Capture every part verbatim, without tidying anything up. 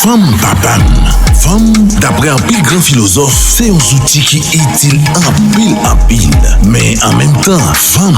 Fanm pa pa m. Fanm, daprè anpil gran filozòf, se yon zouti ki itil anpil, anpil. Men an menm tan, fanm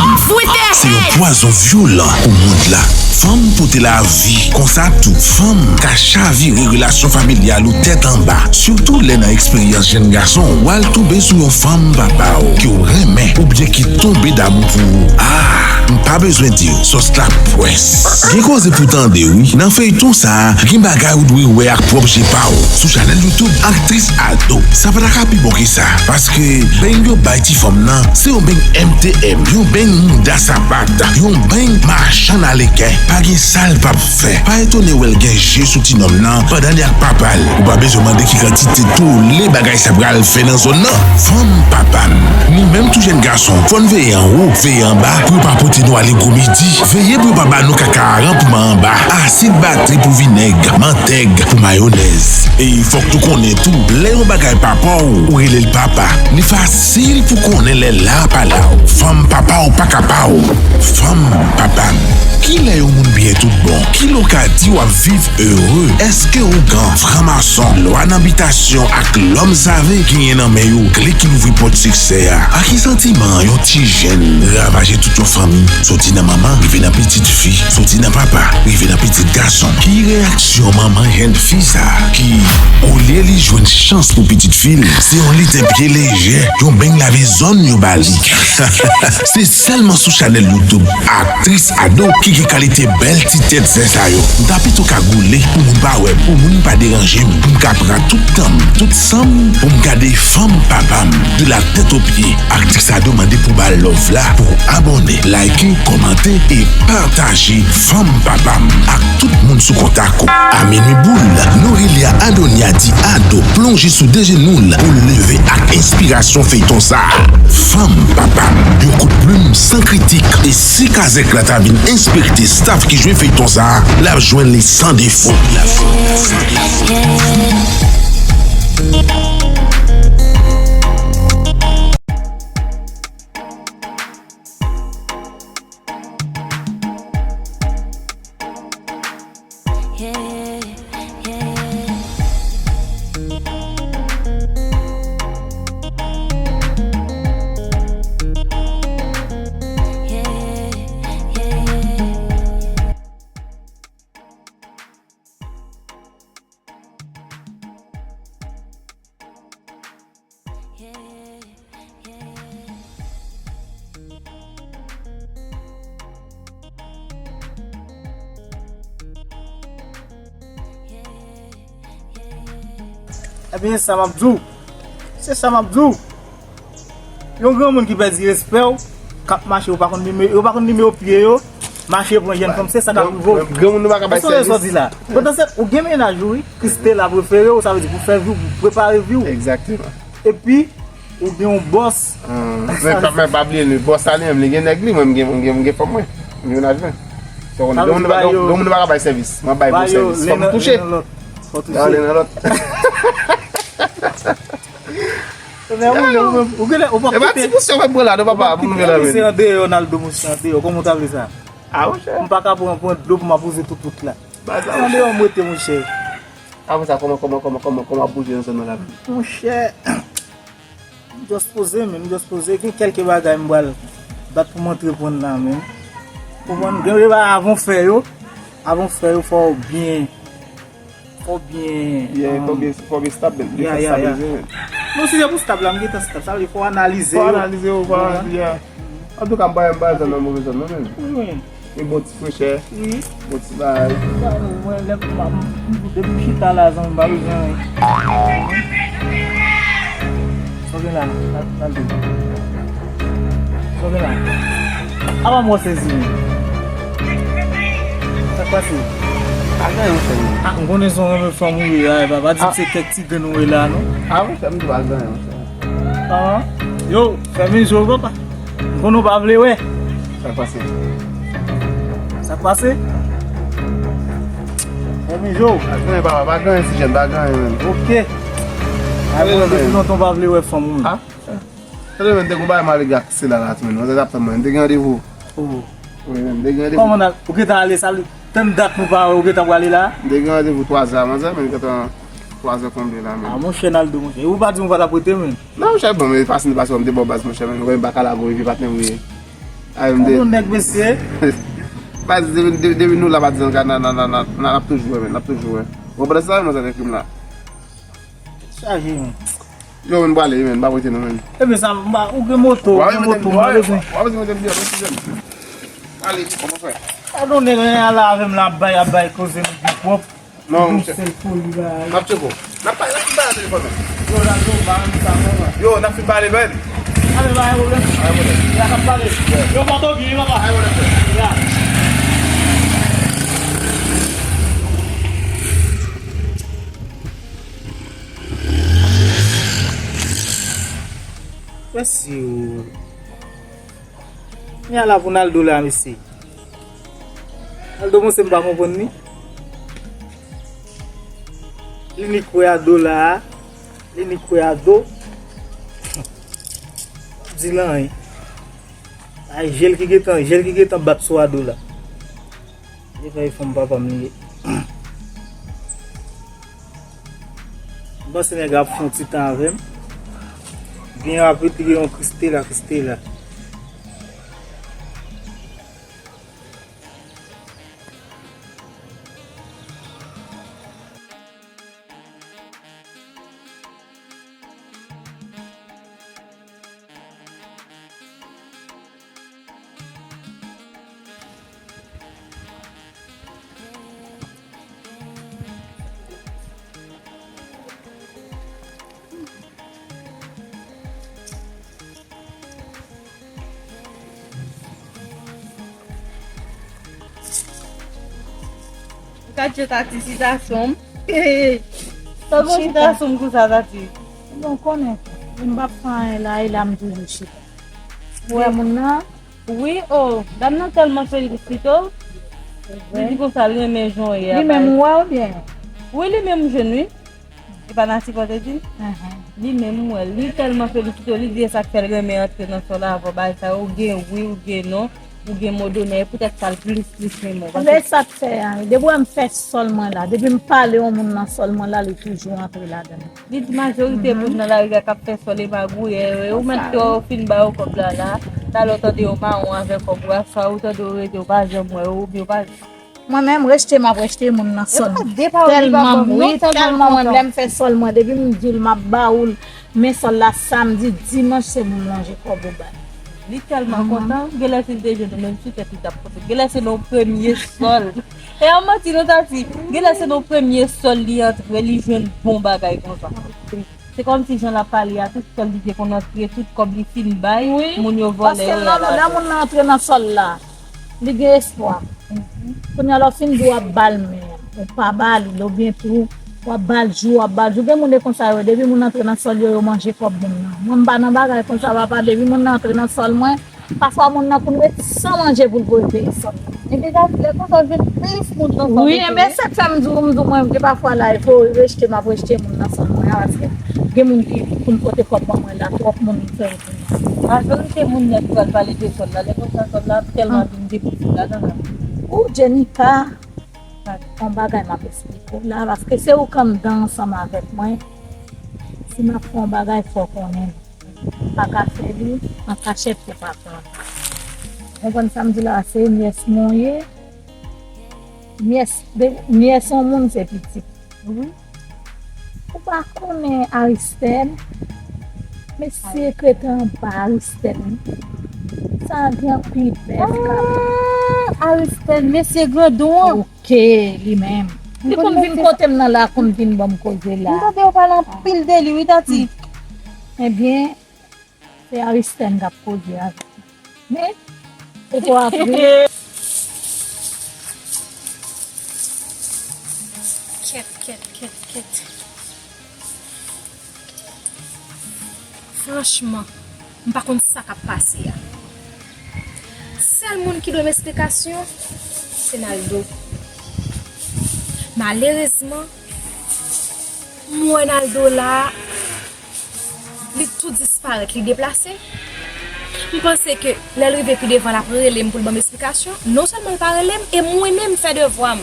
se yon pwazon vyolan pou mond la. Fanm pote lavi, konsa tou, fanm ka chavire relasyon familyal ou tèt anba. Sitou lè nan eksperyans jèn gason, w al tonbe sou yon fanm papa w, ke w renmen, oubyen ki tonbe damou pou ou. Ah, m pa bezwen di w, sòs la pwès. Gen koze pou tande, wi. Nan feyton sa a, gen bagay ou dwe wè ak pwòp je pa w. Sou chanèl YouTube Aktris Ado, sa pa ta ka pi bon ke sa. Paske beny yo bay ti fanm nan, se yon beny M T M, yon beny mouda sapat, yon beny machann aleken. Pa gen sa l p ap fè. Pa etone wè l gen je sou ti nonm nan pandan li ak papa l. Ou pa bezwen mande ki kantite tole bagay sa pral fè nan zòn nan. Fanm pa pa m. Nou menm tou jèn gason, fò n veye anwo, veye anba, pou yo pa pote nou ale gwo midi. Veye pou yo pa ba nou kaka aran pou men anba, asid batri pou vinèg, mantèg pou mayonèz. E fòk nou konnen tou, lè yon bagay pa pa w, ou rele l papa. Li fasil pou konnen lè la pa la w. Fanm papa w pa ka pa w. Fanm papa m. Kilè yon moun byen tout bon? Kilè w ka di w ap viv ere? Èske ougan, franmason, lwa nan bitasyon ak lòm save genyen nan men yo kle ki louvri pòt siksè a? Ak ki santiman yon ti jèn ravaje tout yon fanmi, soti nan manman, rive nan pitit fi, soti nan papa, rive nan pitit gason? Ki reyaksyon manman jèn fi sa a ki, olye li jwenn chans pou pitit fi l, se yon liten pye lejè, yon beny lave zòn yo ba li? Se sèlman sou chanèl YouTube Aktris Ado ki gen kalite bèl ti tèt zen sa yo. M ta pito ka goule pou moun pa wè m, pou moun pa deranje m, pou m ka pran tout tan m, tout san m pou m gade Fanm Papa m de la tèt o pye. Aktris Ado mande pou ba l love la, pou abòne, like, kòmante e pataje Fanm Papa m ak tout moun sou kontak ou. A minwi boul, Norelia Adonia di Ado plonje sou de jenou l pou l leve ak enspirasyon feyton sa a. Fanm Papa m, yon kout plim san kritik, e si kazèk la ta vin enspekte staff ki jwe feyton sa a, l ap jwenn li san defo. L ap jwenn li san defo. Ebyen, sa m ap di w. Se sa m ap di w. Yon granmoun ki pèdi respè w, k ap mache, ou pa konn nimewo, yo pa konn nimewo pye yo, mache pran jèn fanm, se sa k ap rive w. Granmoun nou pa ka bay sèvis. Ou sonje sa w di la. Potansyèl, ou gen mennaj ou, wi. Christela prefere w, sa vle di pou fè vi w, pou prepare vi w. Egzakteman. Epi, ou gen yon bòs. Men pa, men pa bliye, li bòs la li menm, li gen nèg li, mwen, m gen, m gen, m gen fanm mwen. M gen mennaj mwen. Sa vle di, granmoun nou pa ka bay sèvis. Mwen bay bon sèvis. Fò m touche. Fò touche. Len nan lòt. Men ou menm, ou menm, ou genlè, ou pa kite. E pa ti pousyon mwen pran la, non, papa, pou nou vin la. Misye andeyò, Naldo, misye andeyò, kòman w ta vle sa? A, monchè. M pa ka pran, pran dlo pou m ap poze tout wout la. Andeyò, m rete, monchè. Apre sa, kòman, kòman, kòman, kòman, kòman w ap bouje nan zòn nan la? Monchè, m just poze, men, m just poze. Gen kèlke bagay m pral bat pou m antreprann la, men. Konprann? Gen de bagay avan w fè yo, avan w fè yo, fò w byen, fò w byen, yeah, fò w byen, fò w byen stab, men. Yeah, yeah, yeah. Non, si se pou stab la, m gentan stab. Sa vle di fò w analize yo. Fò w analize yo, fò w analize, yeah. Antouka, m pa, m pa zòn nan move zòn, non, men. Wi, wi. Gen bon ti frechè. Wi. Bon ti bagay. Sa, mwen, lè m, m, m, depi m chita la, zanmi, m pa bezwen anyen. Sa w gen la, Nal-, Naldo? Sa w gen la? Apa m wè sezi, wi. Sa k pase? Pa gen anyen, monchè. A, m konnen se yon renmen fanm ou ye a, e pa, pa di m se kèk ti grenn ou ye la, non. A, monchè, m di pa gen anyen, monchè. A, yo, fèmen je w, papa. M konnen w pa vle wè. Sa k pase? Sa k pase? Fèmen je w. Pa gen anyen, papa, pa gen anyen, ti jèn, pa gen anyen menm. Ok. Tande non, depi lontan w pa vle wè fanm ou menm. A? Tande non, m te gon bagay m ale gade Christela la, menm. Mwen te ap tann mwen, m te gen randevou. Oh. Wi, menm, m te gen randevou. Kòman n al, ou gentan ale, sa vle Tann dat nou pa wè, ou gentan prale la? M te gen randevou twazè a, manzè, men gentan twazè konbyen la, men. Ah, monchè, Naldo, monchè. E ou pa di m ou pa t ap rete, men? Non, monchè, bon, men pase, pase, m te bò baz, monchè, men. Ou wè m pa ka lage w, epi patnè m ye. Ay, m de. Gade yon nèg, mesye. Baz, depi, depi, depi nou la, pa di anka, n a, n a, n a, n a, n a, n ap toujou wè, men, n ap toujou wè. Ou konprann sa, manzè, nan krim la? Chaje, men. Yo, men, m prale, men, m pa rete non, men. Ebyen, sa, m pa, ou gen moto, ou gen moto, m pa bezwen. W ap mete m deyò, mèsi, jèn. Ale, bon, mon frè. Gade yon nèg, la avè m, la bay, ap bay koze, m pi pwòp. Non, monchè. Sèl foli, bay. N ap tcheke w. N ap pale, n ap fin pale nan telefòn nan. Yo, la, yo, ba m sa, mwen, mwen. Yo, n ap fin pale, men. Ale, bay, pwoblèm. Ay, pwoblèm. Ya, n ap pale. Yo, mòto byen, papa. Ay, pwoblèm, frè. Ya. Mèsi, yo. Kounya la pou Naldo la, mesye. Naldo, monchè, m pa konprann li. Li ni kwè a do la, li ni kwè a do. Di l anyen. Ay, jèl ki gentan, jèl ki gentan bat sou a do la. Li fè fanm papa m li ye. M panse nèg ap fè yon ti tan avè m. Byen rapid, li gen yon Kristela, Kristela. Gad je Tati, sitasyon m. Sa bon sitasyon m konsa, Tati? Bon, konnen, m p ap fè anyen la, e la m toujou chita. Ou wè moun nan? Wi, o, dam nan tèlman felisite w. Li di konsa, l renmen jan w ye a. Li menm ou wè oubyen? Wi, li menm m jwenn, wi. E pa Nancy Potetin? Li menm, m wè l, li tèlman felisite w, li di e sa k fè l renmen antre nan sòl la avè w, bagay sa yo, ou gen wi, ou gen non, ou gen mo donè, e poutèt sa l plis, plis renmen w. Paske e sa k fè a, depi w wè m fè sòl mwen la, depi m pale yon moun nan sòl mwen la, li toujou antre ladan l. Li di majorite moun nan lari a k ap fè sòl e magouyè yo, e ou menm ke w fin ba yo kòb la la, talè w tande yo mawon avè kòb ou a, swa ou tande yo rete, yo pa janm wè yo, oubyen yo pa Mwen menm, rejte m ap rejte moun nan sòl mwen. Tèlman m, wi, tèlman mwen, lè m fè sòl mwen, depi m di l m ap ba ou l, men sòl la samdi, dimanch, se pou m lonje kòb ou ba l. Li tèlman kontan, genlè si l te jwenn ou menm sou tèt li t ap kontan. Genlè se nan premye sòl. E an manti non Tati, genlè se nan premye sòl li antre, li jwenn bon bagay konsa. Se kòmsi jan l ap pale a, tout sòl li te konn antre, tout kòb li fin bay, moun yo vòlè yo. Paske lè, lè moun nan antre nan sòl la, li gen espwa. Kounye a lè w fin di w ap ba l men, ou pa ba li l, oubyen tou, w ap ba l jou, w ap ba l jou. Gen moun e konsa yo, depi moun antre nan sòl yo, yo manje kòb moun nan. Mwen m pa nan bagay konsa, papa, depi moun nan antre nan sòl mwen, pafwa moun nan konn ret san manje pou l poze sòl. Epi sa, lè konsa, w jwenn plis moun nan sòl. Wi, enben, sa k fè m di w, m di w, mwen, gen pafwa la, e fo rejte, m ap rejte moun nan sòl mwen an, paske gen moun ki konn pote kòb ban mwen la, twòp moun fè. Majorite moun nèt pral pale de sòl la, lè konsa sòl la ap tèlman vin depoze ladan la. Ou, Jenika, yon bagay m ap eksplike w la, paske se ou k anndan ansanm avèk mwen. Si m ap fè yon bagay, fò w konnen. M pa ka fè li an kachèt pou pa konnen. Ou konprann sa m di la, se nyès mwen w ye. Nyès, de, nyès yon moun se pitit. Wi. Ou pa konnen Aristèn? Mesye krete anba Aristèn. Sa gen anpil bèf kap. Ah, Aristèn, mesye grandon an. Ok, li menm. Li konn vin kote m nan la, konn vin ban m koze la. M tande yo pale anpil de li, wi, Tati. Ebyen, Se Aristèn k ap koze avèk mwen. Men, se pou apre. Kèt, kèt, kèt, kèt. Franchman, m pa konn sa k ap pase a. Sèl moun ki dwe m esplikasyon, se Naldo. Malerezman, m wè Naldo la, li tou disparèt, li deplase. M panse ke lè l rive pi devan, l ap rele m pou l ban m esplikasyon. Non sèlman l pa rele m, e mwen menm m fè devwa m.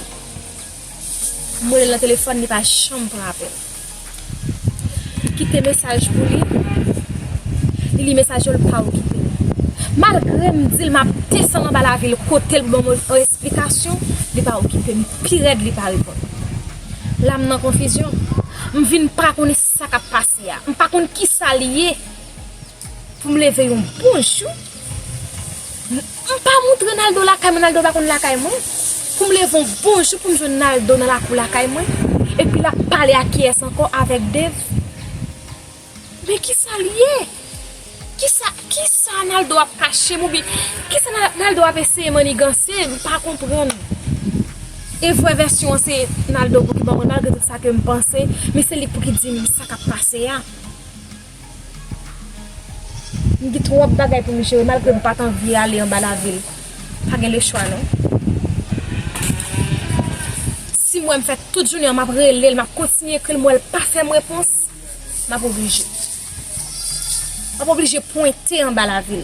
M rele l nan telefòn, li pa janm pran apèl. M kite mesaj pou li. Li li mesaj yo, l pa okipe m. Malgre m di l m ap desann anba lavil kote l pou ban m yon esplikasyon, li pa okipe m. Pi rèd, li pa reponn. La m nan konfizyon. M vin pa konnen sa k ap pase a. M pa konn kisa l ye. Pou m leve yon bon jou, m pa moutre Naldo lakay mwen, Naldo pa konn lakay mwen. Pou m leve yon bon jou, pou m jwenn Naldo nan lakou lakay mwen, epi l ap pale ak kiyès ankò, avèk Dave. Men kisa l ye? Kisa, kisa Naldo ap kache m oubyen kisa Na- Naldo ap eseye maniganse m? M pa konprann. E vrè vèsyon an se Naldo pou ki ban mwen, malgre tout sa ke m panse, men se li pou ki di m sa k ap pase a. M gen twòp bagay pou m jere, malgre m pa t anvi ale anba lavil. Pa gen lechwa, non. Si m wè m fè tout jounen an, m ap rele l, m ap kontinye ekri l, m wè l pa fè m repons, m ap oblije. M ap oblije pwente anba lavil.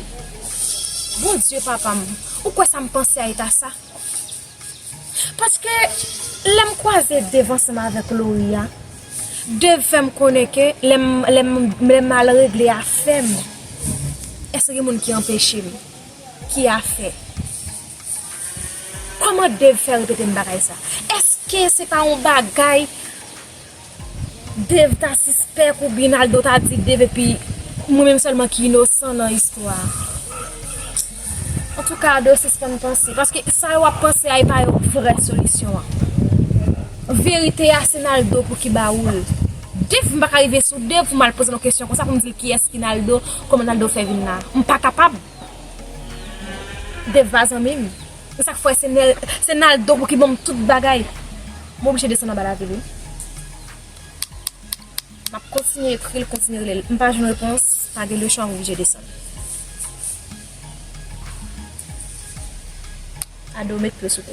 Bondye, papa m, ou kwè sa m panse a eta sa? Paske lè m kwaze Dave ansanm avèk Lori a, Dave fè m konnen ke lè m, lè m, lè m al regle afè m, èske gen moun ki anpeche m? Ki afè? Kòman Dave fè repete m bagay sa? Èske se pa yon bagay Dave ta sispèk oubyen Naldo ta di Dave epi mwen menm sèlman ki inosan nan istwa a. Antouka, Ado, sispann panse. Paske sa yo ap panse a, e pa yo vrè solisyon an. Verite a, se Naldo pou ki ba ou l. Dave, m pa ka rive sou Dave pou m al poze l yon kesyon konsa, pou m di l kiyès ki Naldo, kòman Naldo fè vin la. M pa kapab. Dave pa zanmi m. Se sa k fè se Nel- se Naldo pou ki ban m tout bagay. M oblije desann anba lavil wi. M ap kontinye ekri l, kontinye rele l. M pa jwenn repons, pa gen lechwa, m oblije desann. Ado, met pye sou tè.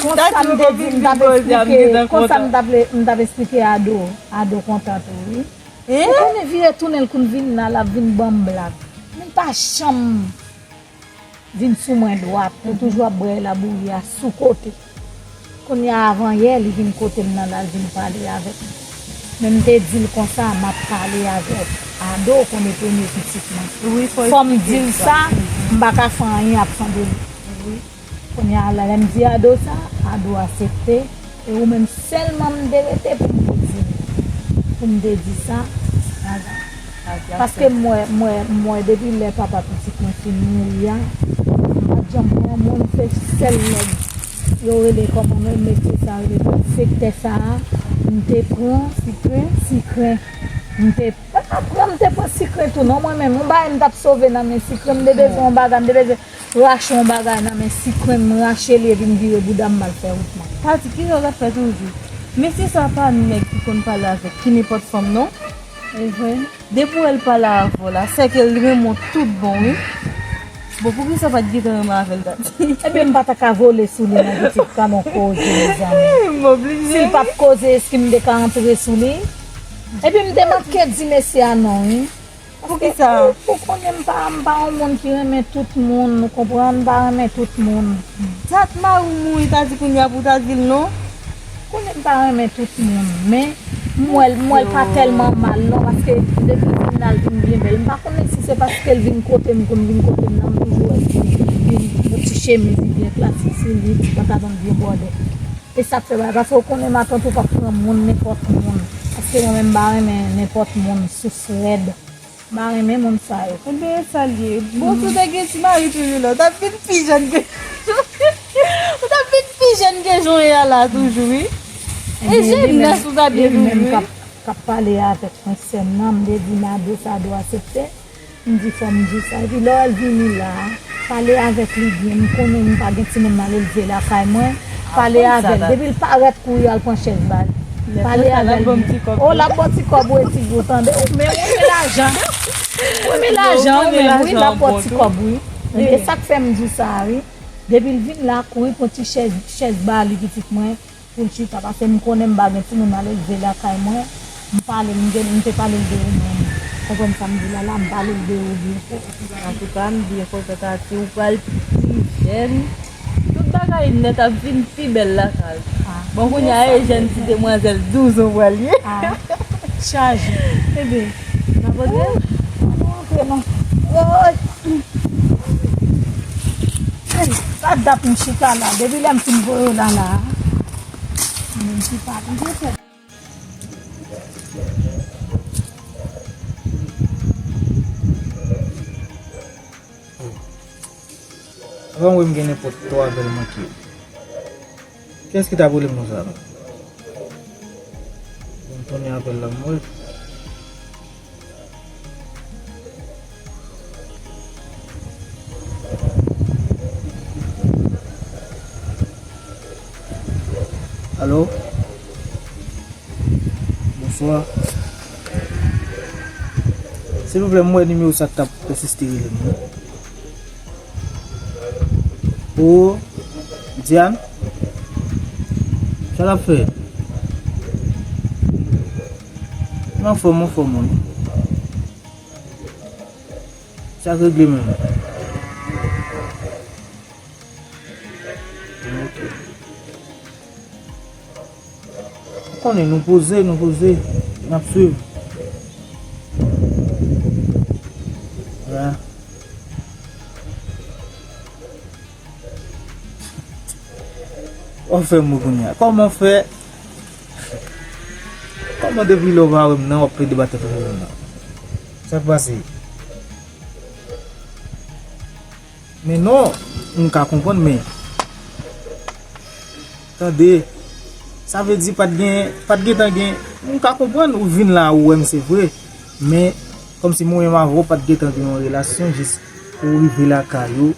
Konsa m te di m t ap eksplike, konsa m t ap, m t ap eksplike Ado. Ado kontan tou, wi. Ou konnen vire tounen l konn vin la, l ap vin ban m blag. Men l pa janm vin sou mwen dwat, li toujou ap bwè labouyi a sou kote. Kounye a, avan yè, li vin kote m nan la, l vin pale avèk mwen. Men m te di l konsa, m ap pale avèk Ado, konnen premye pitit mwen. Fò m di l sa, m pa ka fè anyen ap fè de li. Kounye a la, lè m di Ado sa, Ado aksepte. E ou menm sèlman m te rete pou m te di l. Pou m te di sa. Paske m wè, m wè, m wè depi lè papa pitit mwen fin mouri a, m pa t janm pran moun, se sèl nèg yo rele kòman menm mesye sa rele, sektè sa a, m te pran sikren, sikren. M te pa pran, m te pran sikren tou non mwen menm. Yon bagay m t ap sove nan men sikren, m te bezwen yon bagay, m te bezwen rache yon bagay nan men sikren, m rache li epi m vire bouda m m al fè wout mwen. Pati, kisa w t ap fè toujou? Mesye sa pa nèg ki konn pale avèk ki nenpòt fanm non. E vre. Depi w wè l pale avè w la, sèke l renmen w tout bon wi. Bon, poukisa w pa t gentan renmen avè l, Tati? Ebyen, m pa ta ka vole sou li non, pitit, pa non koze, mezanmi. M oblije. Si l pa t koze, èske m te ka antre sou li? Epi m te manke di mesye a non wi. Poukisa? Ou konnen m pa, m pa yon moun ki renmen tout moun, ou konprann, m pa renmen tout moun. Dat mari w mouri, ta di kounye a pou w ta di l non? Konnen m pa renmen tout moun, men m wè l, m wè l pa tèlman mal non, paske depi l vin la, l vin byen bèl. M pa konnen si se paske l vin kote m, pou l vin kote m nan, m toujou wè l vin, vin yon ti chemiz li byen klasik sou li, ti pantalon l byen bòdè. E sa k fè bagay, paske ou konnen matant ou p ap pran moun, nenpòt moun. Paske mwen menm m pa renmen nenpòt moun, sous rèd. M pa renmen moun sa yo. Ebyen, e sa l ye. Bon, si w te gen ti mari toujou la, w t ap vin pi jèn ke, w t ap vin pi jèn ke jan w ye a la toujou, wi. E jennès ou t ap ye toujou, wi. K ap, k ap pale avèk mwen sè m nan, m te di Nado sa dwe aksepte. M di fò m di sa. Epi lè w wè l vini la a, pale avèk li byen. M konnen m pa gen timoun m al elve lakay mwen. Pale avè l. Depi l parèt, kouri al pran chèz ba li. Pale avè l byen. O, l ap ba w ti kòb wi, ti gwo, tande. Ou men, ou men lajan. Ou men lajan, ou men wi, l ap ba w ti kòb wi. E sa k fè m di sa wi. Depi l vin la, kouri pran ti chèz, chèz ba li, pitit mwen. pou l chita, paske m konnen m pa gen timoun, m al elve lakay mwen, m pale, m gen, m te pale l de ou menm. Konprann sa m di la la, m pale l de ou byen fò. Antouka, m byen kontan Tati, ou pral pi jèn. Tout bagay nèt ap vin pi bèl lakay. Ah. Bon, kounye a, e jèn ti demwazèl douz an pral ye. Ah. Chaje. Ebyen, n ap antre? Ann antre non. Woy. Sa dat m chita la, depi lè m fin voye w la la. M chita, m chita. Avan m wè m gen nenpòt twa apèl manke. Kiyès ki ta rele m konsa la? Bon, m tounen apèl la, m wè. Alo? Bonswa. Silvouplè, m wè nimewo sa k t ap pèsiste rele m nan. O, Diane? Sa l ap fè? M anfòm, m anfòm, wi. Sa k regle menm? Ok. Ou konnen nou poze, nou poze, n ap swiv. Vwala. W ap fè m ri kounye a. Kòman w fè? Kòman depi lè w pa wè m nan, w ap plede bat tèt ou nan? Sa k pase? Men non, m ka konprann, men tande, sa vle di pa t gen, pa t gentan gen, m ka konprann ou vin la, ou wè m, se vre, men kòmsi mwen menm avè w pa t gentan gen yon relasyon, jis ou rive lakay ou,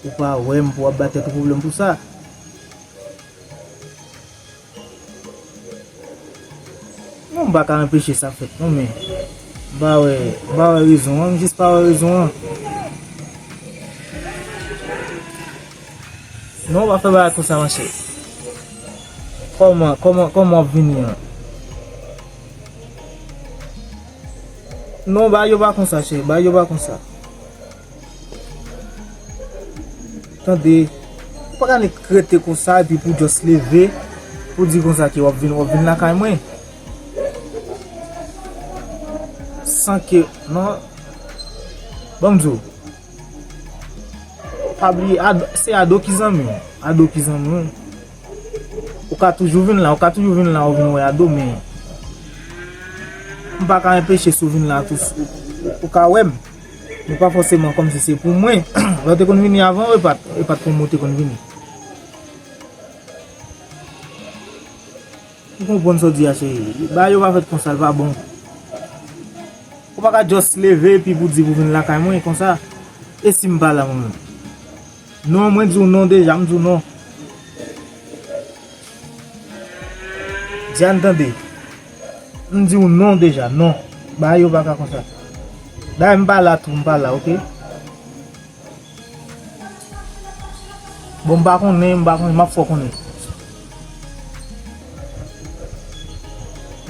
ou pa wè m, pou w ap ba tèt ou pwoblèm pou sa. Non, m pa ka anpeche sa fèt non, men m pa wè, m pa wè rezon an, m jis pa wè rezon an. Non, w pa fè bagay konsa, monchè. Kòman, kòman, kòman w ap vini an? Non, bagay yo pa konsa, cheri, bagay yo pa konsa. Tande, ou pa ka nik rete konsa epi pou w just leve, pou di konsa ke w ap vin, w ap vin lakay mwen. San ke, non, ban m di w. Pa bliye, Ado, se Ado ki zanmi w. Ado ki zanmi w. Ou ka toujou vin la, ou ka toujou vin la, ou vin wè Ado, men m pa ka anpeche si w vin la tou, ou, ou ka wè m. Men pa fòseman kòmsi se pou mwen. Lè w te konn vini avan, e pa t, e pa t pou mwen w te konn vini. Ou konprann sa w di a, cheri. Bagay yo pa fèt konsa, l pa bon. Ou pa ka just leve epi pou di pou vin lakay mwen konsa. E si m pa la mwen menm? Non, mwen di w non deja, m di w non. Diane, tande. M di w non deja, non. Bagay yo pa ka konsa. Dayè, m pa la tou, m pa la, oke? Bon, m pa konnen, m pa konnen, m ap fè w konnen.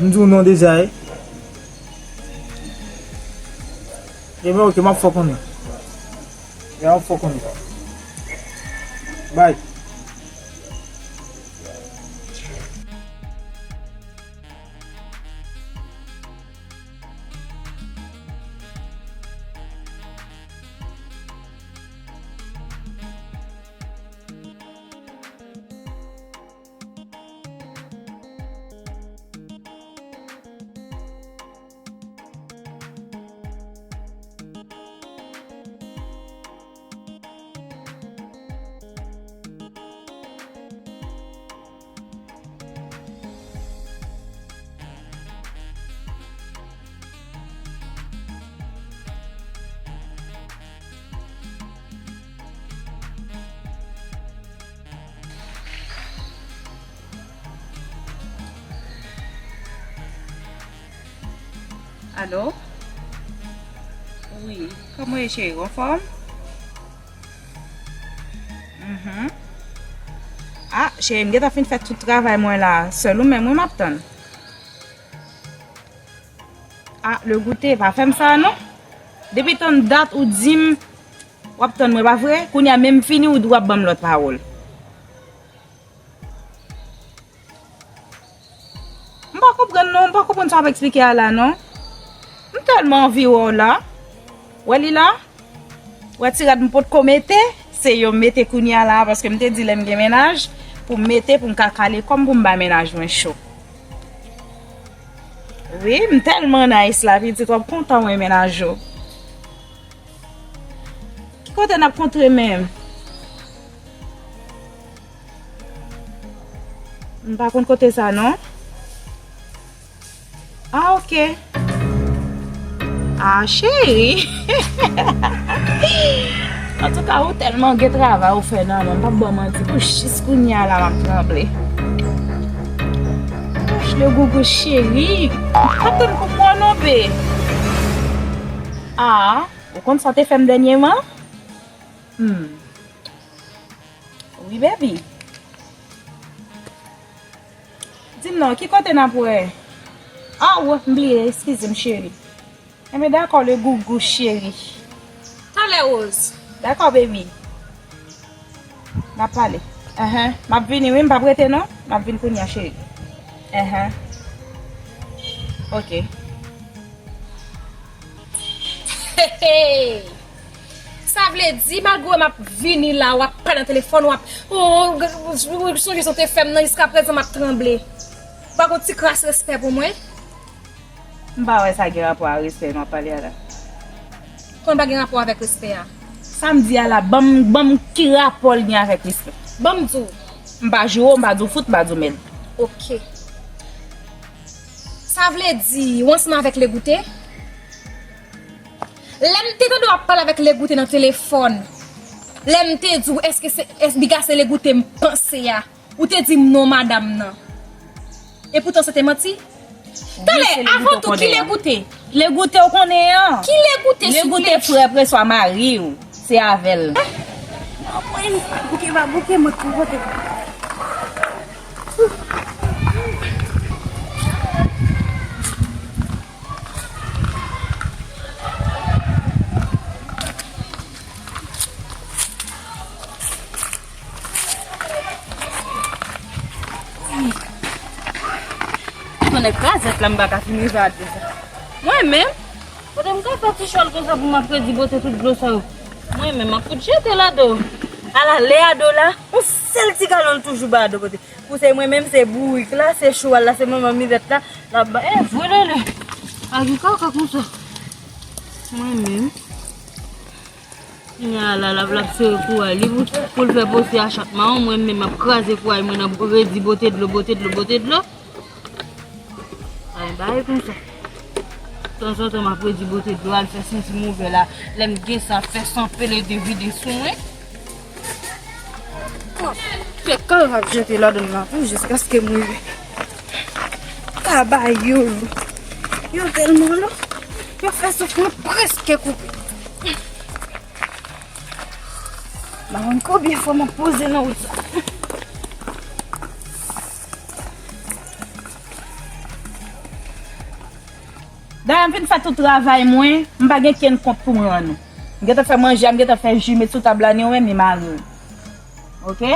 M di w non deja, wi. Ebyen, oke, m ap fè w konnen. Ya, m ap fè w konnen. Bay. Alo? Wi, kòman w ye, cheri? Ou anfòm? Mhm. Ah, cheri, m gentan fin fè tout travay mwen la. Sèl ou menm, wi, m ap tann. Ah, Legoute, pa fè m sa non. Depi tann dat ou di m w ap tann mwen, pa vre? Kounye a menm fini, ou di w ap ban m lòt pawòl. M pa konprann non, m pa konprann sa w ap eksplike a la non. M tèlman anvi wè w la. Wè li la? Wè ti rad m potko mete? Se yo m mete kounye a la, paske m te di lè m gen mennaj, pou m mete, pou m ka kale kò m, pou m bay mennaj mwen cho. Wi, m tèlman nice la, pitit, w ap kontan wè mennaj ou. Ki kote n ap kontre menm? M pa konn kote sa non. Ah, ok. Ah, cheri. Antouka, ou tèlman gen travay ou fè nan men m, m p ap ba w manti, pou jis kounye a la m ap tranble. Ouch, Legoute cheri. M p ap tann pou mwen non, be. Ah, ou konn sa w te fè m dènyèman? Hmm. Wi, baby. Di m non, ki kote n ap wè? Ah, w, m bliye, eskize m, cheri. Enben, dakò, Legoute cheri. Talè, Rose. Dakò, baby. N ap pale. Enhen. M ap vini, wi, m p ap rete, non. M ap vin kounye a, cheri. Enhen. Ok. Hey, hey. Sa vle di, malgre m ap vini la, w ap pale nan telefòn, w ap, oh, sonje sa w te fè m nan, jiskaprezan m ap tranble. Ou pa gon ti kras respè pou mwen? M pa wè sa gen rapò a respè nou ap pale a la. Kòman pa gen rapò avèk respè a? Sa m di a la, ban m, ban m ki rapò l gen avèk respè? Ban m di w. M pa joure w, m pa di w fout, m pa di w mèd. Ok. Sa vle di, ou ansanm avèk Legoute? Lè m te tande w ap pale avèk Legoute nan telefòn, lè m te di w, èske se, èske piga se Legoute m panse a, ou te di m non, madanm nan. Epoutan, se te manti. Talè, avan tou, ki Legoute? Legoute ou konnen an. Ki Legoute, souple? Legoute frè Preswa mari w. Se avè l. Anmwey, bouke pa bouke, mwen tou kote. Tonnè krazèt la, m pa ka fin rive a de sa. Mwen menm, kote m ka fè ti chòl konsa pou m ap redi bote tout dlo sa yo? Mwen menm, m ap fout jete ladan. Ala lè a do la, yon sèl ti galon l toujou ba do pote. Pou se mwen menm, se bourik la, se chwal la, se manman mizèt la, l ap ba, eh, vwelele. Agi kaka konsa. Mwen menm. Kounye a la, l ap, l ap sere kouray li pou, pou l fè pòsye a chat mawon, mwen menm m ap kraze kouray mwen nan redi bote dlo, bote dlo, bote dlo. Ay, bay konsa. Tanzantan m ap redi bote dlo, al fè senti movè la. Lè m gen sa, fè san pele de vide sou mwen. Fè kal m ap jete ladan l la tou, jiskaske m rive. Kaba yo, yo tèlman lou, yo fè souf mwen prèske koupe. M pa konn konbyen fwa m ap poze nan wout sa. Dayè, m fin fè tout travay mwen, m pa gen kenn kont pou m rann ou. M gentan fè manje a, m gentan fè ji, met sou tab la, ni ou menm, ni mari w. Oke?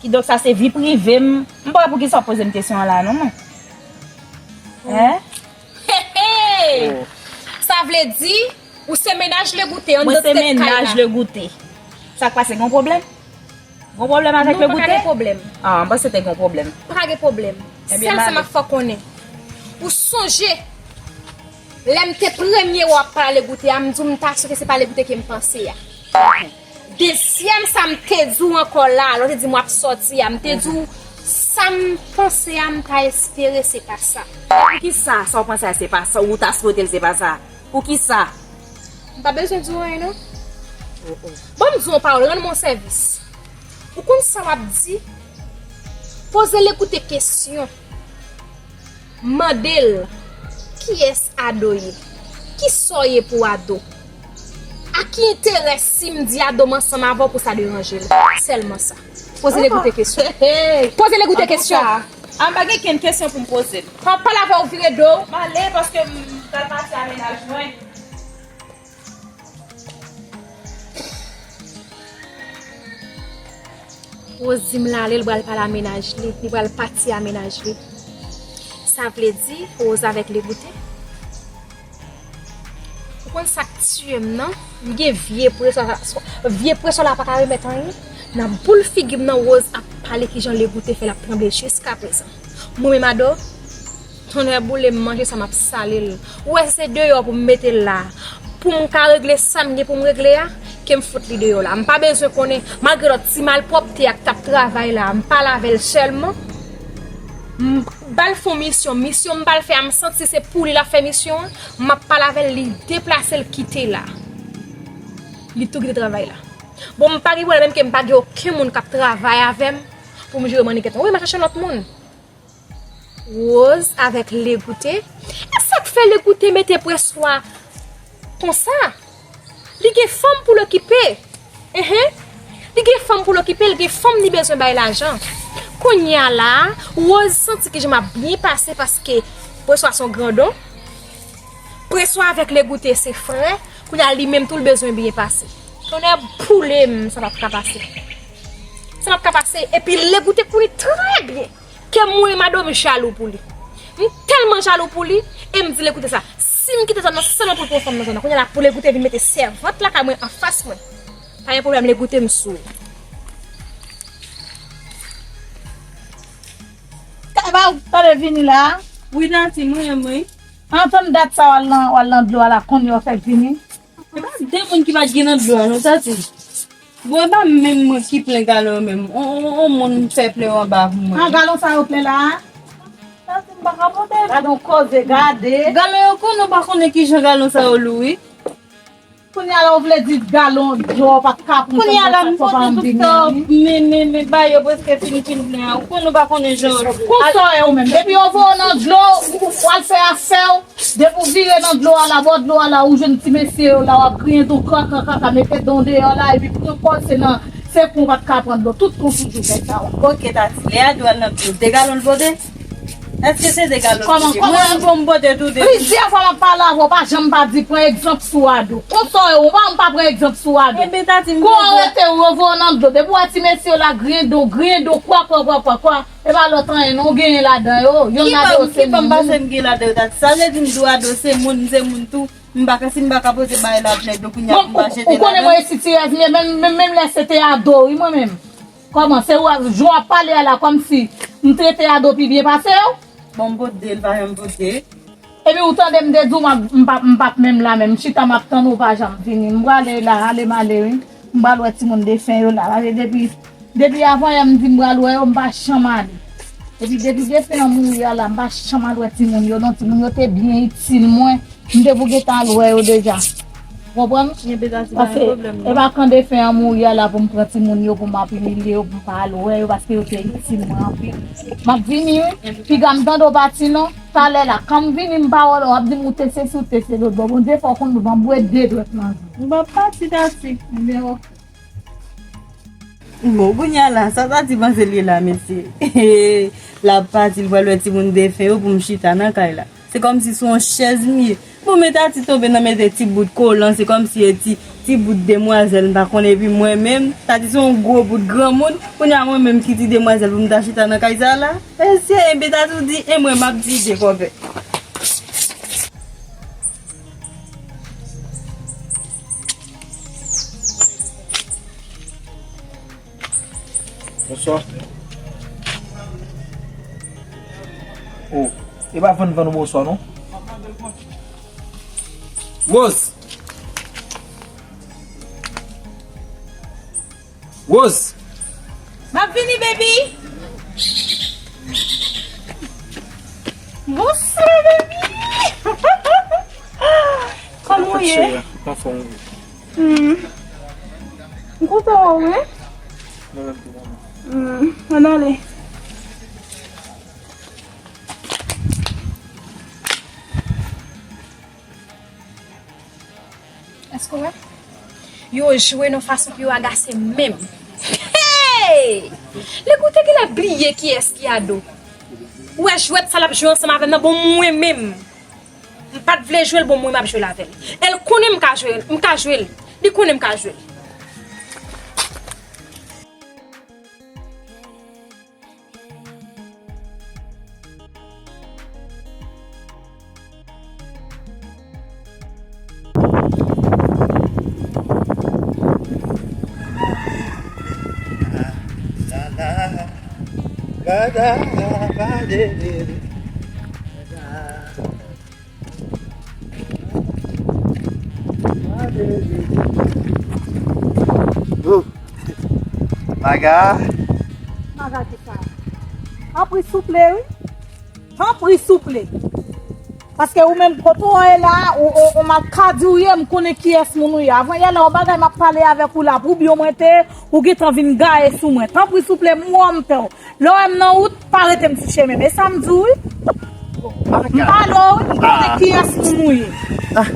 Kidonk, sa se vi prive m. M pa wè poukisa w poze m kesyon an la, non, mwen. Hein? Hey, hey! Sa vle di, ou se mennaj Legoute anndan tèt kay la? Mwen se mennaj Legoute. Sa k pase, gen yon pwoblèm? Gon pwoblèm avèk Legoute? Non, pa ka gen pwoblèm. Ah, m panse te gon pwoblèm. Pa ka gen pwoblèm. Sèl sa m ap fè w konnen. Ou sonje, lè m te premye wè w ap pale a Legoute a, m di w m ta swete se pa Legoute ke m panse a. Dezyèm sa m te di w ankò la, lè w te di m w ap sòti a, m te di w sa m panse a, m ta espere se pa sa. Poukisa sa w panse a se pa sa, ou ta swete l se pa sa? Poukisa? M pa bezwen di w anyen non. Oh, oh. Ban m di w yon pawòl, rann mwen yon sèvis. Ou konn sa w ap di? Poze Legoute kesyon. Mande l, kiyès Ado ye? Kisa w ye pou Ado? A ki enterè si m di Ado m ansanm avè w pou sa deranje l? Sèlman sa. Poze Legoute kesyon. Poze Legoute kesyon. A, m pa gen kenn kesyon pou m poze l. An pale avè w, vire do w. M ale paske m pral pati a mennaj mwen. Rose di m l ale, l pral pale a mennaj li, li pral pati a mennaj li. Sa vle di, Rose avèk Legoute. Ou konn sa k tiye m nan? M gen vye presyon, vye presyon la pa ka remèt anyen. Nan boul figi m nan, Rose ap pale kijan Legoute fè l ap tranble jiskaprezan. Mwen menm, Ado, tonnè boule m, manje sa m ap sale l. Ou wè, si se deyò pou m mete l la, pou m ka regle sa m gen pou m regle a, ke m fout li deyò la. M pa bezwen konnen, malgre lòt ti malpwòpte a k t ap travay la, m pale avè l sèlman. M ba l fè yon misyon, misyon m ba l fè a, m santi se pou li l ap fè misyon an, m ap pale avè l, li deplase l kite la. Li tou kite travay la. Bon, m pa gen pwoblèm menm ke m pa gen okenn moun k ap travay avè m pou m jere manniken. Wi, m a chache lòt moun. Rose avèk Legoute. E sa k fè Legoute mete presyon konsa? Li gen fanm pou l okipe. Enhen. Li gen fanm pou l okipe, li gen fanm li bezwen bay lajan. Kounye a la, Rose santi kijan m ap byen pase paske presyon se yon grandon. Presyon avèk Legoute se frè. Kounye a li menm tou l bezwen byen pase. Tonnè boule m, sa p ap ka pase. Sa p ap ka pase. Epi Legoute konnen trè byen ke mwen, Ado, m jalou pou li. M tèlman jalou pou li, e m di Legoute sa. Si m kite zòn nan, se sèlman pou l pran fanm nan zòn nan. Kounye a la, pou Legoute vin mete sèvant lakay mwen anfas mwen. Pa gen pwoblèm, Legoute, m sou ou. Kaba, ou tande vini la? Wi, Tati, mwen menm, wi. Antann dat sa w al nan, w al nan dlo a la, kounye a w fèk vini? E pa de moun ki pa t gen nan dlo a, non, Tati. Bon, e pa menm mwen ki plen galon yo menm. On, on, on moun fè plen yo anba pou mwen. An, galon sa yo plen la a? Tati, m pa ka pote. Gade yon koze, gade. Galon yo konnen w pa konnen kijan galon sa yo lou, wi. Kounye a la, ou vle di galon dlo pa t ka pran. Kounye a la, m pote tout sa, men, men, men, ba yo prèske fin, fin plen an. Ou konnen w pa konnen jan yo. Konsa w ye ou menm. Depi yo voye w nan dlo, w al fè afè w. Depi w vire nan dlo a la, bò dlo a la, ou jwenn ti mesye yo la, w ap griyen dlo kaka, kaka, mete dan w deyò la, epi pran kòl, se nan, se kon w pa t ka pran dlo. Tout kon toujou fè sa w. Ok, Tati, lè Ado al nan dlo, de galon l pote? Èske se de galon l pote? Kòman, kòman? Mwen, bon, m pote tou de. Plizyè fwa m ap pale avè w, pa janm pa di, pran egzanp sou Ado. Konsa w ye, ou pa, m pa pran egzanp sou Ado. Enben, Tati, m pote. Kou w rete, ou voye w nan dlo. Depi w wè ti mesye yo la, griyen do, griyen do, kwa, kwa, kwa, kwa, kwa. E pa lòt anyen non, ou genyen ladan yo. Yonn ladan yo se moun. Ki fanm, ki fanm pase m gen ladan yo, Tati? Sa vle di m di w Ado se moun, m se moun tou. M pa ka, si m pa ka pote bagay la plèd, donk kounye a pou m pa jete ladan. Ou konnen mwen e sitirèz m ye, menm, menm, menm lè se te Ado, wi, mwen menm. Kòman, se ou, jan w ap pale a la, kòmsi m trete Ado pi byen pase w? Bon, m pote de, l pa janm pote. Epi ou tande m te di w m ap, m p ap, m p ap menm la menm. M chita m ap tann ou pa janm vini. M prale la, ale m ale wi. M pral wè timoun defen yo la. Paske depi, depi avan yè m di m pral wè yo, m pa janm ale. Epi depi defen an mouri a la, m pa janm al wè timoun yo non. Timoun yo te byen itil mwen. M te pou gentan al wè yo deja. Konprann? Enben, Tati, pa gen pwoblèm non. Paske e pa kan defen an mouri a la pou m pran timoun yo, pou m ap imilye yo, pou m pa al wè yo, paske yo te itil mwen anpil. M ap vini wi. Piga m tande w pati non. Talè la, kan m vini, m pa wè w la, w ap di m ou te sesi, ou te selot. Bon, Bondye fè w konn m ap bwè de dwèt nan jou. M p ap pati, Tati. Ebyen, ok. Bon, kounye a la, sa Tati panse l ye la, mesye? L ap pati, l pral wè timoun defen yo pou m chita nan kay la. Se kòmsi se yon chèz m ye. Bon, men Tati tonbe nan mete ti bout kolan, se kòmsi e ti, ti bout demwazèl, m pa konnen, epi mwen menm, Tati se yon gwo bout granmoun, kounye a mwen menm ki ti demwazèl pou m ta chita nan kay sa la? Mesye, enben Tati ou di, e mwen m ap di de kòpè. Bonswa. Oh, e pa vann vann ou bonswa non. Rose. Rose. M ap vini, baby. Bonswa, baby. Kòman w ye? Anfòm, wi. Hmm. M kontan wè w, wi. Mwen menm tou, mwen menm. Hmm. Ann ale. Èske w wè? Yo jwe nan fason pou yo agase menm. Hey! Legoute genlè bliye kiyès ki Ado. Ou wè jwèt sa l ap jwe ansanm avè m nan, bon mwen menm. M pa t vle jwe l, bon mwen m ap jwe l avè l. E l konnen m ka jwe, m ka jwe l. Li konnen m ka jwe l. Maga. Maga kisa? Tanpri souple wi. Tanpri souple. Paske ou menm kote w ye la, ou, ou, ou m ap ka di w ye, m konnen kiyès moun ou ye. Avan yè la, yon bagay m ap pale avèk ou la, pou byen mwen te, ou gentan vin gaye sou mwen. Tanpri souple, m wè w m pè w. Lè w wè m nan wout, pa rete m sou chemen. E sa m di w wi. M pale w wi, m konnen kiyès moun ou ye. Ah.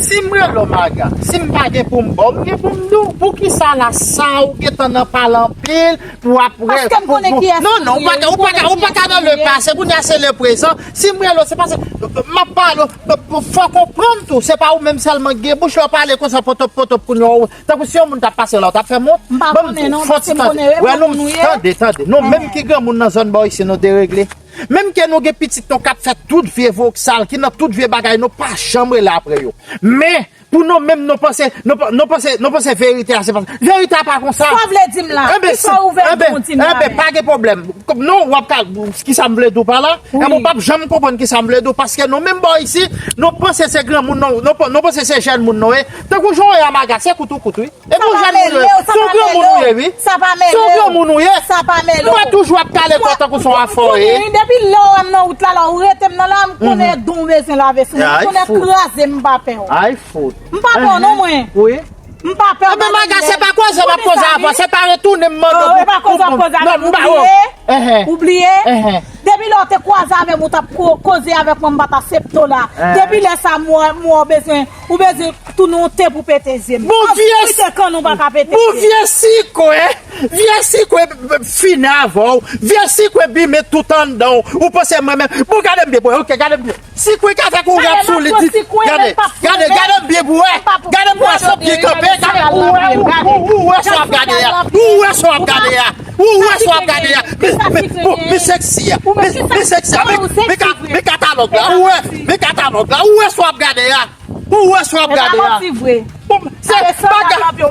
Si m rele w Maga, si m pa gen pou m ba w, m gen pou m di w. Poukisa la sa ou gentan nan pale anpil, pou w ap rele. Paske m konnen kiyès moun ou ye. Non, non, ou pa ka, ou pa ka, ou pa ka nan le passé, kounye a se le présent. Si m rele w, se paske m ap pale w, fò w konprann tou, se pa ou menm sèlman ki gen bouch, lè w pale konsa, potop, potop, kounye a, tankou si yon moun t ap pase la, w t ap fè m wont. M pa konnen non, paske m konnen e bon moun ou ye. Tande, tande. Nou menm ki granmoun nan zòn bò isi, nou deregle. Menm ke nou gen pitit nou k ap fè tout vye voksal, ki nan tout vye bagay, nou pa janm rele apre yo. Men, pou nou menm, nou panse, nou, pa- nou panse, nou panse verite a se pa. Verite a pa konsa. Sa w vle di m la? Enben, kisa w ouvè bouch ou di m la menm? Enben, pa gen pwoblèm. Non, w ap ka, kisa m vle di w pa la? Enben, ou p ap janm konprann kisa m vle di w, paske nou menm bò isi, nou panse se granmoun, nou, nou, nou panse se jèn moun nou ye. Tankou jan w ye a Maga, se kout ou kout, wi. E pou jèn moun yo, se yon granmoun ou ye, wi. Sa pa mele w. Se yon granmoun ou ye. Sa pa mele w. Ou pa toujou ap kale kò tankou se yon afè w ye. Depi lè w wè m nan wout la, la, ou rete m nan la, m konnen don w bezwen lave sou mwen. M konnen kraze m, m pa pè w. Ay, fout. M pa pè w non, mwen. Wi. M pa pè w. Enben, Maga, se pa koze m ap koze avè w, se pa retounen m mande w. E pa koze w ap koze avè m, ou bliye? Ou bliye? Depi lè w te kwaze avè m, ou t ap ko- koze avèk mwen, m pa t aksepte w la. Depi lè sa, m wè, m wè w bezwen, ou bezwen tounen yon te pou pete zye m. Bon, vye sikwe, vye sikwe, vye sikwe fini avè w, vye sikwe bime tout anndan w, ou panse mwen menm, bon, gade m byen, bon, ok, gade m byen. Sikwe k avèk ou rap sou li di. Gade, gade, gade m byen pou wè. Gade m pou wè si w byen kanpe. Gade, ou wè, ou, ou, ou wè sa w ap gade a. Ou wè sa w ap gade a. Ou wè sa w ap gade a. Men, men, bon, men seksi a. Men, men seksi a. Men, men ka- men katalòg la. Ou wè, men katalòg la. Ou wè sa w ap gade a. Ou wè sa w ap gade a. Bon, se bagay.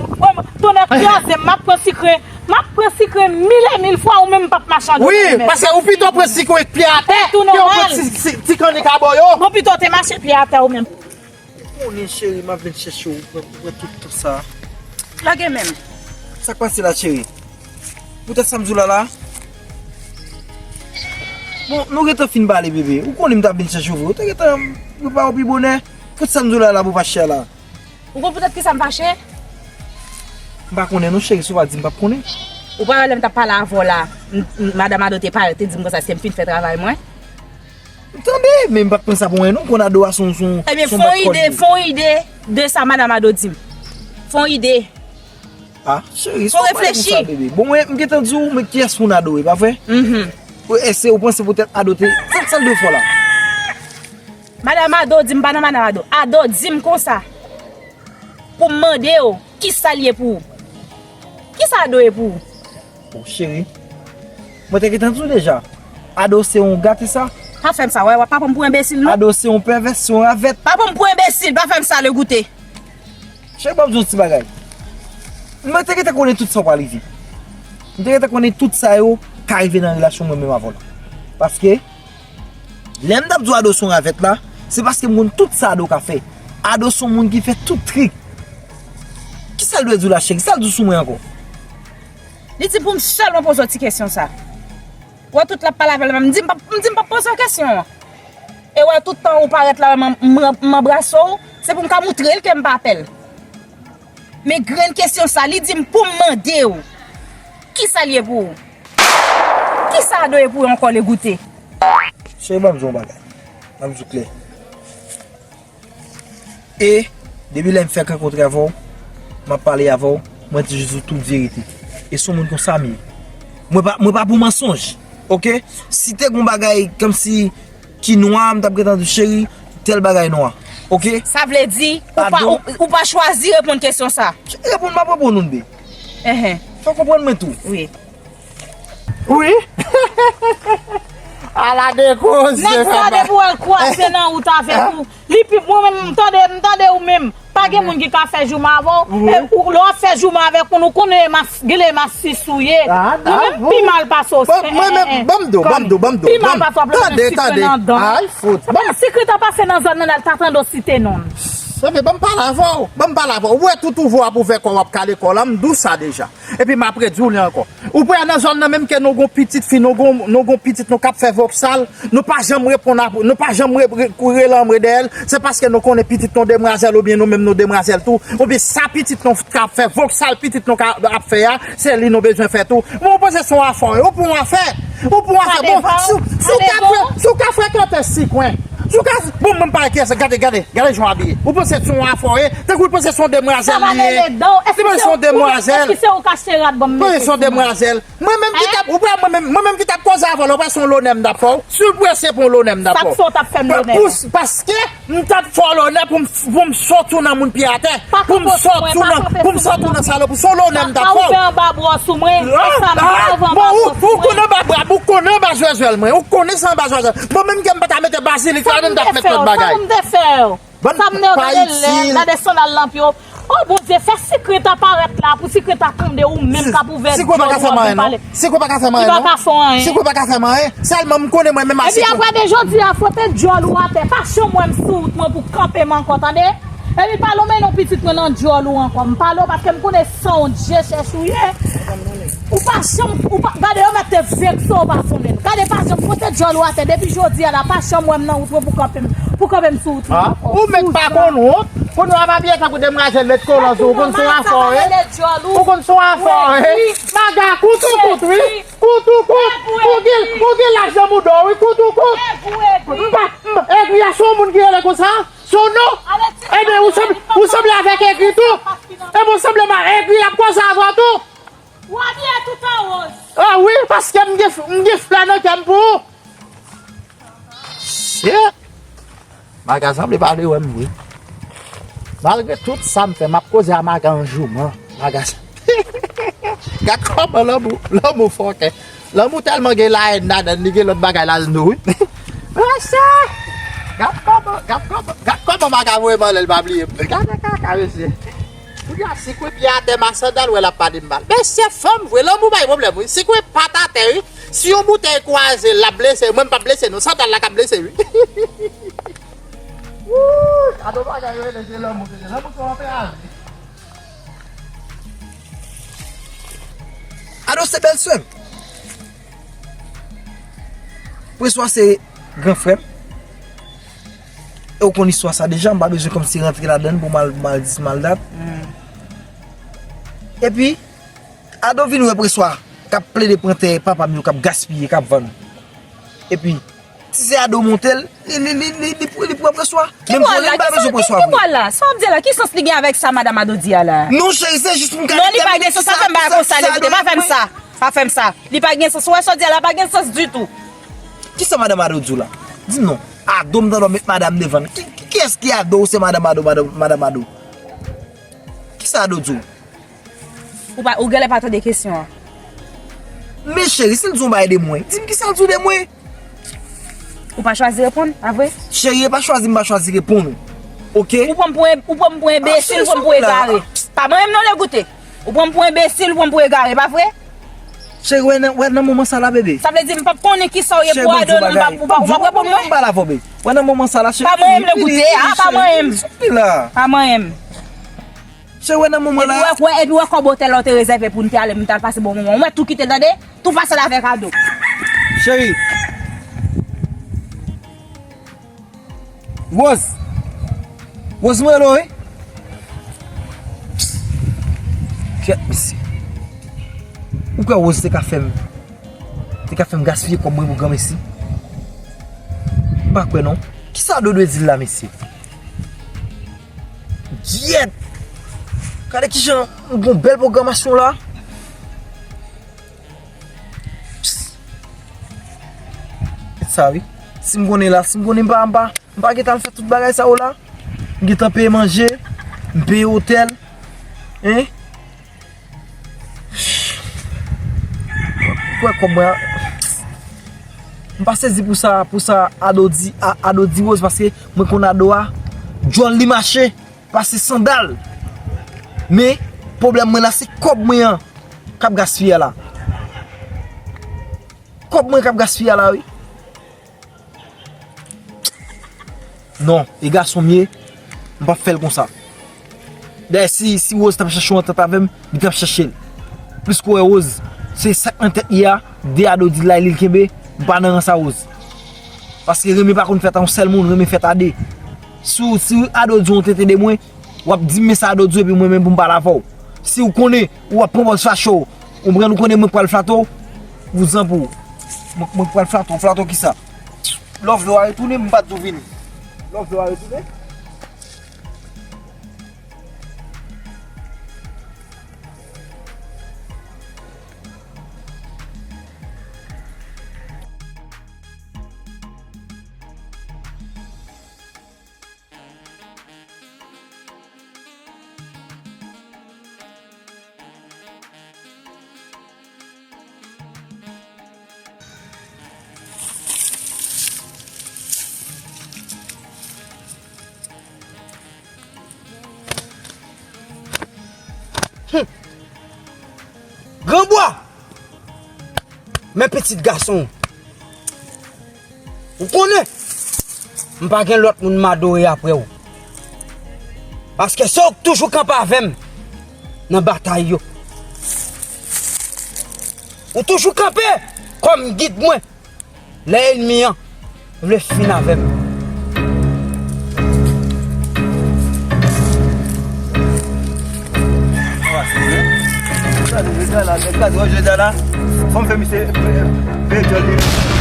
Tonnè kraze m, m ap pran sikre. M ap pran sikre mil e mil fwa, ou menm m p ap mache anndan. Wi, paske ou pito pran sikre pye atè ke w pran ti, ti, ti kannik a bò yo. Bon, pito w te mache pye atè ou menm. Ou konnen, cheri, m ap vin chèche w, pran, pran tout tan sa. Lage men m. Sa k pase la, cheri? Poutèt sa m di w la la? Bon, nou gentan fin pale, bebe. Ou konnen m t ap vin chèche w vre. Ou te gentan prepare w pi bonè. Poutèt sa m di w la la pou fache a la? Ou konn poutèt kisa m fache? M pa konnen non, cheri, si w pa di m, m p ap konnen. Ou pa wè lè m t ap pale avè w la, m- m- madanm Ado te parèt, te di m konsa se m fin fè travay mwen. M tande, men m pa t pran sa pou anyen non, m konn Ado a se yon, se yon, se yon bèt kòlye. Ebyen, fè yon ide, fè yon ide de sa madanm Ado di m. Fè yon ide. Ah, cheri, si w pa pale konsa, bebe. Bon, mwen, m gentan di w, men kiyès moun Ado ye, pa vre? Mhm. Èske ou panse poutèt Ado te, sa, sa l dwe fè w la? Madanm Ado di m, pa nan madanm Ado. Ado di m konsa. Pou m mande w, kisa l ye pou ou? Kisa Ado ye pou ou? Bon, cheri, mwen te gentan di w deja. Ado se yon gate sa. Pa fè m sa, wè, w ap pa pran m pou enbesil, non. Ado se yon pèvè, se yon ravèt. Pa pran m pou enbesil, pa fè m sa, Legoute. Cheri, ban m di w yon ti bagay. Mwen te gentan konnen tout sa w pral rive. Mwen te gentan konnen tout sa yo ka rive nan relasyon mwen menm avè w la. Paske, lè m t ap di w Ado se yon ravèt la, se paske m konn tout sa Ado ka fè. Ado se yon moun ki fè tout trik. Kisa l dwe di w la, cheri? Sa l di w sou mwen ankò? Li di pou m sèlman poze w ti kesyon sa. Wè tout l ap pale avè l, m di m p ap, m di m p ap poze w kesyon an. E wè tout tan ou parèt la, m, m, m anbrase w, se pou m ka moutre l ke m pa pè l. Men grenn kesyon sa, li di m pou m mande w, kisa l ye pou ou? Kisa Ado ye pou ou ankò, Legoute? Cheri, ban m di w yon bagay. Ban m di w klè. E, depi lè m fèk rankontre avè w, m ap pale avè w, mwen toujou di w tout verite. E se yon moun konsa m ye. Mwen pa, mwen pa pou mansonj. Oke? Si te gon bagay kòmsi ki nwa, m t ap gentan di w, cheri, tèl bagay nwa. Oke? Sa vle di, ou pa, ou, ou pa chwazi reponn kesyon sa. Reponn, m ap reponn ou, bebe. Enhen. Fò w konprann mwen tou. Wi. Wi. Ala de koze, papa. Nèg sa depi w al kwaze nan wout avèk ou. Li pi, mwen menm, m tande, m tande ou menm. Pa gen moun ki ka fè jouman avè w. Wi. E ou, lè w ap fè jouman avèk moun, ou konnen mas, gen de mas sis ou ye. Ou menm pi mal pase w. Mwen menm, ban m di w, ban m di w, ban m di w. Pi mal pase w ap lòt sikre nan dan. Tande, tande. Ay, fout. Sikre ta pase nan zòn nan, l ta tande w site non l. Sa vle, ban m pale avè w. Ban m pale avè w. Ou wè tout ouvè w ap ouvè kò w ap kale kò w la, m di w sa deja. Epi m ap redi w li ankò. Ou wè nan zòn nan menm ke nou gon pitit fi, nou gon, nou gon pitit nou k ap fè voksal, nou pa janm reponn ap, nou pa janm re, re, rele anmwe dèyè l, se paske nou konnen pitit nou demwazèl oubyen nou menm nou demwazèl tou, oubyen sa pitit nou k ap fè voksal pitit nou ka, ap fè a, se li nou bezwen fè tou. Men ou panse se yon afè, ou pou yon afè, ou pou yon afè. Bon, si, si w ka fre, si w ka frekante sikwen, si w ka, bon, mwen pa kiyès, gade, gade, gade jan w abiye. Ou panse se yon afè, tankou w panse se yon demwazèl li ye. Ou panse se yon demwazèl. Eske se ou k achte rad ban m mete sou mwen? Ou panse se yon demwazèl. Mwen menm ki t ap, ou wè mwen menm, mwen menm ki t ap koze avè w la, ou wè se yon lonè m t ap fè w. Si w prese pou yon lonè m t ap fè w. Sa k fè w t ap fè m lonè? Paske m t ap fè w lonè pou m, pou m sòti w nan moun pye atè. Pou m sòti w nan, pou m sòti w nan salopri. Se yon lonè m t ap fè w. Pa kanpe sou mwen, pa kanpe anba bwòs ou mwen. E sa m pa anba bwòs ou mwen. Ou konnen anba bra, ou konnen anba zwèzwèl mwen. Ou konnen se anba zwèzwèl. Bon, menm ke m pa ta mete bazilik ladan, m t ap met lòt bagay. Sa pou m te fè w? Sa m te fè w? Gade lè, gade sandal nan pye w. O Bondye, fè Sikre ta parèt la pou Sikre ta tande ou menm k ap ouvè djòl ou ap vin pale. Sikre pa ka fè m anyen non. Sikre pa ka fè m anyen non. Sikre pa ka fè m anyen. Sèlman m konnen mwen menm a Sikre. Epi apre de jodi a, fwote djòl ou atè. Pa janm wè m sou wout mwen pou kanpe m ankò, tande? Epi pale w mennen pitit mwen nan djòl ou ankò. M pale w paske m konnen se yon dye chèch ou ye. Ou pa janm, ou pa, gade yo mèt te vekse w pa konnen. Gade pa janm fwote djòl ou atè. Depi jodi a la, pa janm wè m nan wout mwen pou kanpe m, pou kanpe m sou wout mwen ankò. Ou mèt pa konn wont. Kounye a pa byen tankou demwazèl met kolan sou ou, ou konn se yon afè w ye. Ou konn se yon afè w ye. Maga, kout ou kout, wi. Kout ou kout. Ou gen, ou gen laj nan bouda w, wi, kout ou kout. M pa, m, egri a se yon moun ki rele konsa? Se yon non? Ebyen, ou sanble, ou sanble avèk egri tou. Ebyen, ou sanble ma egri, l ap koze avè w tou. Ou abiye tout an woz. Ah wi, paske m gen, m gen flè nan kè m pou ou. Shit! Maga sanble pa vle wè m vre. Malgre tout sa m fè, m ap koze a Maga an jouman. Maga sa. Gad kòman lanmou, lanmou fòkè. Lanmou tèlman gen lahèn ladan l, li gen lòt bagay ladan l tou wi. Monchè! Gad kòman, gad kòman, gad kòman Maga voye m anlè, l pa bliye m. Gade kaka, mesye. Kounye a, Sikwe pye atè, m a sandal, wè l ap pale m mal. Mesye, fanm vre, lanmou bay pwoblèm wi. Sikwe pat atè wi. Si yon boutèy kwaze l, l ap blese, mwen m p ap blese non, sandal la k ap blese wi. Wouy, gade yon bagay yo rele se lanmou, se lanmou se yon anfeyaj. Ado se bèlsè m. Preswa se gran frè m. E ou konn istwa sa deja, m pa bezwen kòmsi rantre ladan l pou mal, mal di, mal dat. Epi, Ado vin wè Preswa k ap plede pran tè papa m yo, k ap gaspiye, k ap vann. Epi, si se Ado monte l, li, li, li, li, li, li pran Preswa. Menm pou li, li pa bezwen Preswa vre. Ki mò la? Sa w ap di la? Ki sans li gen avèk sa madanm Ado di a la? Non, cheri, se jis pou m ka detèmine kisa, kisa, kisa Ado ye pou mwen. Non, li pa gen sans, sa fè m ba konsèy, pa fè m sa. Li pa gen sans, ou wè sa w di a la, pa gen sans ditou. Kisa madanm Ado di w la? Di m non. Ado, m tande w met madanm devan l. Ki, ki, kiyès ki Ado ou se madanm Ado, madanm, madanm Ado? Kisa Ado di w? Ou pa, ou genlè pa tande kesyon an. Men cheri, si l di yon bagay de mwen, di m kisa l di w de mwen. Ou pa chwazi reponn, pa vre? Cheri, e pa chwazi m pa chwazi reponn ou. Oke? Ou pran m pou en, ou pran m pou enbesil, ou pran m pou egare. Pa manyen m non, Legoute. Ou pran m pou enbesil, ou pran m pou egare, pa vre? Cheri, wè nan, wè nan moman sa la, bebe. Sa vle di m p ap konnen kisa w ye pou Ado, non, m p ap, ou p ap, ou p ap reponn mwen? Cheri, ban m di w yon bagay. Ban m pale avè w, bebe. Wè nan moman sa la, cheri. Pa manyen m, Legoute, a, pa manyen m. Sou pye la. Pa manyen m. Se wè nan moman la. Epi wè, wè, epi wè kòb otèl la w te rezève pou n te ale, m t al pase bon moman. Ou mèt tou kite tande, tou pase l avèk Ado. Cheri. Rose. Rose mwen rele w, wi. Kyèt, mesye. Ou kwè Rose te ka fè m, te ka fè m gaspiye kòb mwen pou granmesi? M pa kwè non. Kisa Ado dwe di l la, mesye? Gyèt! Gade kijan m gon bèl pwogramasyon la. Sa wi. Si m konnen la, si m konnen m pa, m pa, m pa gentan al fè tout bagay sa yo la. M gentan peye manje, m peye otèl. Hein? Kwè kòb mwen a. M pa sezi pou sa, pou sa Ado di, a, Ado di Rose, paske mwen konn Ado a. Djòl li mache, pase sandal. Men, pwoblèm mwen la, se kòb mwen an k ap gaspiye la. Kòb mwen k ap gaspiye la, wi. Non, e gason m ye, m p ap fè l konsa. Dayè, si, si Rose t ap chèche yon antant avè m, li t ap chèche l. Plis ke w wè Rose, se sa k nan tèt li a, de Ado di l la, li l kenbe, m pa nan rans a Rose. Paske renmen pa konn fèt a yon sèl moun, renmen fèt a de. Si, si Ado di w yon tenten de mwen, w ap di m men sa Ado di w epi mwen menm pou m pale avè w. Si w konnen, w ap pran pòz fache w, ou konprann, ou konnen mwen pral flate w, vouzan pou ou. Mwen, mwen pral flate w, flate w kisa? Lè w vle w a retounen, m pa di w vini. Lè w vle w a retounen. Hum. Granbwa! Men pitit gason. Ou konnen, m pa gen lòt moun m adore apre w. Paske se w k toujou kanpe avè m nan batay yo. Ou toujou kanpe kòm gid mwen lè ènmi an vle fin avè m. Gade, gade la, gade Roger la. Fò m fè misye peye djòl li.